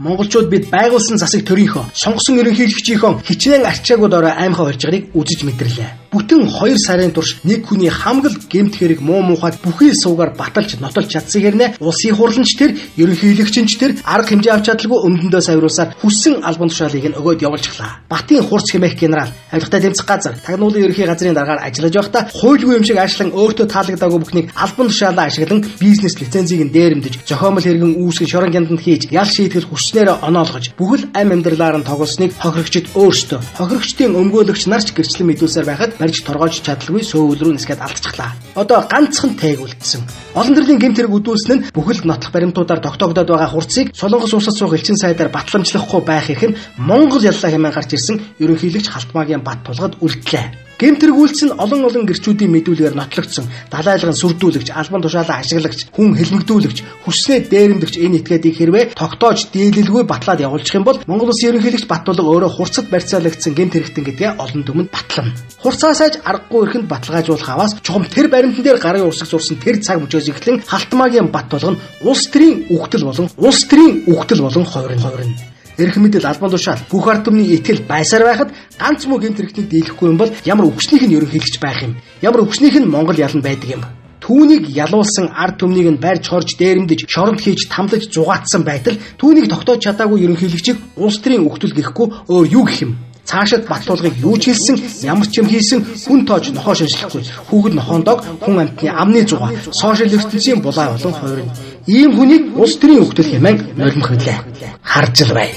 Монголчууд бид байгуулсан засаг төрийнхөө сонгосон ерөнхийлөгчийнхөө хичнээн арчаагүй дорой аймхаа хорж байгааг үзэж мэдэрлээ. Бүтэн 2 сарын турш нэг хүний хамгал гэмт хэрэг муу муухайд бүхий суугаар баталж нотолж чадсан хэрнээ улсын хурланч тэр ерөнхийлөгч нь тэр арга хэмжээ авч чадалгүй өмдөндөө савруулсаар хүссэн албан тушаалыг нь өгөөд явуулчихлаа. Батын хурц хэмээх генерал авилгатай тэмцэх газар тагнуулын ерөнхий газрын даргаар ажиллаж байхдаа хуйлгүй юм шиг аашлан өөртөө таалагдаагүй бүхнийг албан тушаалаа ашиглан бизнес лицензийг нь дээрэмдэж зохиомл хэргэн үүсгэн шорон гянданд хийж ял шийтгэл хүчнээрээ оноолгож бүхэл ам амьдралаар нь тоглосныг хохирогчд өөрсдөө хохирогчдын өмгөөлөгч нар ч гэрчлэн мэдүүлсээр байхад барьж торгоож чадалгүй сөөвөл рүү нисгээд алдчихлаа. Одоо ганцхан тээг үлдсэн. Олон төрлийн гэмт хэрэг үдүүлсэн нь бүхэл нотлох баримтуудаар тогтоогдоод байгаа хурцыг Солонгос улсад суух элчин сайдаар батламжлахгүй байх эрх нь Монгол яллаа хэмээн гарч ирсэн ерөнхийлөгч Халтмаагийн бат тулгад үлдлээ. Гэмт хэрэг үйлдсэн олон олон гэрчүүдийн мэдүүлгээр нотлогдсон далайлган сүрдүүлэгч, албан тушаалаа ашиглагч, хүн хэлмэгдүүлэгч, хүснээ дээрэмдэгч энэ этгээдийг хэрвээ тогтоож дийлэлгүй батлаад явуулчих юм бол Монгол улсын ерөнхийлөгч Баттулга өөрөө хурцад барьцаалагдсан гэмт хэрэгтэн гэдгээ олон түмэнд батлана. Хурцаасааж аргагүй эрхэнд баталгаажуулах аваас чухам тэр баримтан дээр гарын урсаг зурсан тэр цаг мөчөөс эхлэн Халтмаагийн Баттулга нь улс төрийн үхтэл болон улс төрийн үхтэл болон хувирна. Эрх мэдэл албан тушаал бүх ард түмний итгэл байсаар байхад ганц муу гэмт хэрэгтнийг дийлэхгүй юм бол ямар өвчнийх нь ерөнхийлөгч байх юм? Ямар өвчнийх нь Монгол ялан байдаг юм? Түүнийг ялуулсан ард түмнийг нь барьж хорж дээрэмдэж шоронд хийж тамлаж зугаатсан байтал түүнийг тогтоож чадаагүй ерөнхийлөгчийг улс төрийн үхтэл гэхгүй өөр юу гэх юм? Цаашид Баттулгыг юу ч хэлсэн, ямар ч юм хийсэн хүн тоож нохоо шинжлэхгүй. Хүүхэд нохоондоог хүн амьтны амны зугаа, сошиал ертөнцийн булаа болон хувирна. Ийм хүнийг улс төрийн үхтэл хэмээн нулимх билээ. Харж л бай.